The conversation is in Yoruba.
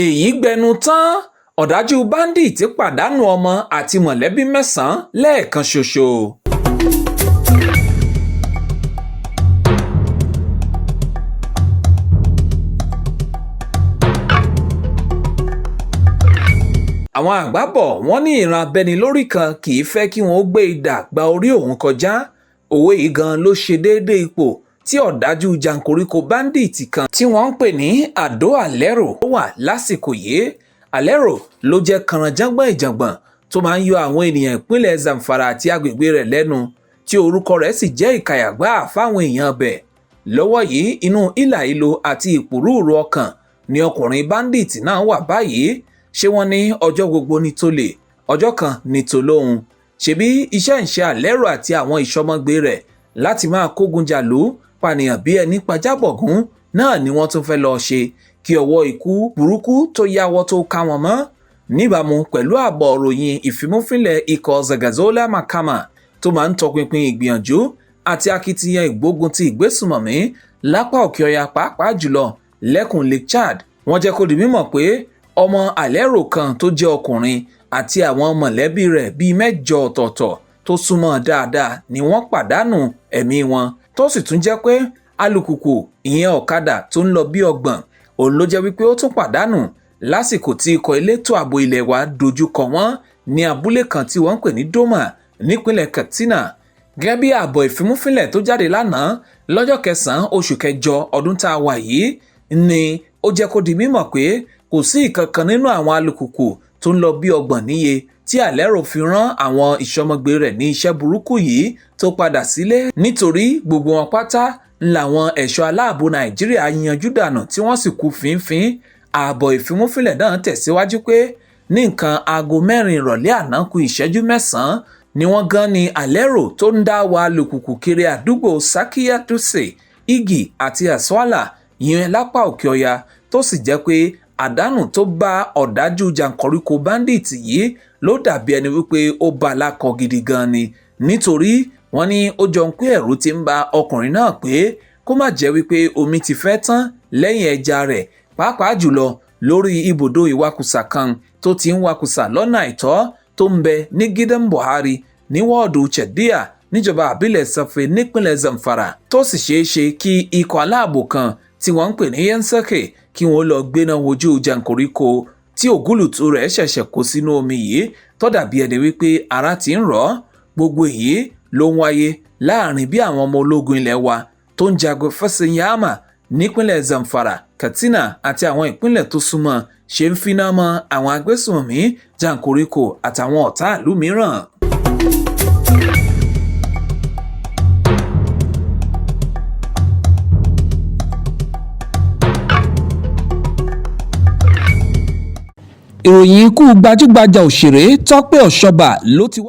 Èyí gbẹnu tán, ọ̀dájú báńdíìtì pàdánù ọmọ àti mọ̀lẹ́bí mẹ́sàn-án lẹ́ẹ̀kan ṣoṣo. Àwọn àgbà bọ̀ wọ́n ní ìran abẹnilórí kan kì í fẹ́ kí wọ́n ó gbé idà gba orí òun kọjá. Òwe yìí gan ló ṣe déédéé ipò tí ọ̀dájú jankoríko báńdíìtì kan tí wọ́n ń pè ní Àdó Àlérò wà lásìkò yìí. Àlérò ló jẹ́ kànrànjọ́gbọ̀n ìjàngbọ̀n tó máa ń yọ àwọn ènìyàn ìpínlẹ̀ Zamfara àti agbègbè rẹ̀ lẹ́nu, tí orúkọ rẹ̀ sì jẹ́ ìkàyàgbá fáwọn èèyàn bẹ̀. Lọ́wọ́ yìí, inú ìlà ìlò àti ìpòrúurú ọkàn ni ọkùnrin báńdíìtì náà wà báyìí. Ṣé wọ́n ní ọjọ́ gbogbo ní tolè, ọjọ́ kan ní tolóhun? Ṣebí iṣẹ́ ìṣe Àlérò àti àwọn ìṣọmọgbé rẹ̀ láti máa kógun jàlú, pànìyàn bí ẹni pajábọ̀gún náà ni wọ́n tún fẹ́ lọ ṣe kí ọwọ́ ikú burúkú tó yáwọ́ tó ká wọn mọ́. Níbàámu pẹ̀lú àbọ̀ ròyìn ìfimúfínlẹ̀ ikọ̀ Zagazola Makama tó máa ń tọpinpin ìgbìyànjú àti akitiyan ìgbógun ti ìgbésùnmọ̀mí lápá òkè ọya, pàápàá jùlọ lẹ́kùn Lake Chad, wọ́n jẹ́ kó di mímọ̀ pé ọmọ Àlérò kan tó jẹ́ ọkùnrin àti àwọn mọ̀lẹ́bí rẹ̀ bíi 8 ọ̀tọ̀ọ̀tọ̀ tó súnmọ́ dáadáa ni wọ́n pàdánù ẹ̀mí wọn, tó sì tún jẹ́ pé alùpùpù ìyẹn ọ̀kadà tó ń lọ bí 30 òun ló jẹ́ wípé ó tún pàdánù lásìkò tí ikọ̀ elétò ààbò ilẹ̀ wa dojú kọ wọ́n ní abúlé kan tí wọ́n ń pè ní Doma nípínlẹ̀ Katsina. Gẹ́gẹ́ bí ààbọ̀ ìfimúfínlẹ̀ tó jáde lánàá lọ́jọ́ kẹsàn-án oṣù kẹjọ ọdún tá a wà yìí ni ó jẹ́ kó di mímọ̀ pé kò sí ìkankan nínú àwọn alùpùpù tó ń lọ bí 30 níye tí Àlérò fi rán àwọn ìṣọmọgbé rẹ̀ ní iṣẹ́ burúkú yìí tó padà sílé, nítorí gbogbo wọn pátá làwọn ẹ̀ṣọ́ aláàbò Nàìjíríà yanjú dànù tí wọ́n sì kú fínfín. Ààbọ̀ ìfimúfínlẹ̀ náà tẹ̀síwájú pé ní nǹkan aago 4 ìrọ̀lẹ́ àná kù ìṣẹ́jú 9 ni wọ́n gan ni Àlérò tó ń dá wa alùpùpù kiri àdúgbò Sakiya Dutse, Igi àti Aswala yẹn lápá òkè ọya, tó sì jẹ́ pé àdánù tó bá ọ̀dájú jankoríko báńdíìtì yìí ló dàbí ẹni wípé ó bá alákọ̀ gidi gan ni, nítorí wọ́n ní ó jọ ń pé ẹ̀rù ti ń ba ọkùnrin náà pé kó má jẹ́ wípé omi ti fẹ́ tán lẹ́yìn ẹja rẹ̀, pàápàá jùlọ lórí ibùdó ìwakùsà kan tó ti ń wakùsà lọ́nà àìtọ́ tó ń bẹ ní Gidan Buhari ní wọ́ọ̀dù Chẹ̀díà níjọba àbílẹ̀ Safe nípínlẹ̀ Zamfara, tó sì ṣeé ṣe kí ikọ̀ aláàbò kan tí wọ́n ń pè ní Yansake kí wọ́n lọ gbéná wojú jankoríko tí ògúlùtù rẹ̀ ṣẹ̀ṣẹ̀ kó sínú omi yìí tó dàbí ẹni wípé ara ti ń rọ̀. Gbogbo èyí ló ń wáyé láàrin bí àwọn ọmọ ológun ilẹ̀ wa tó ń jagun Fẹsẹ̀yàmà nípínlẹ̀ Zamfara, Katsina àti àwọn ìpínlẹ̀ tó súnmọ́ ṣe ń finá mọ́ àwọn agbésùnmọ̀mí jankoríko àtàwọn ọ̀tá ìlú mìíràn. Ìròyìn ikú gbajúgbajà òṣèré Tọ́pẹ́ Ọ̀ṣọ́bà ló ti wá.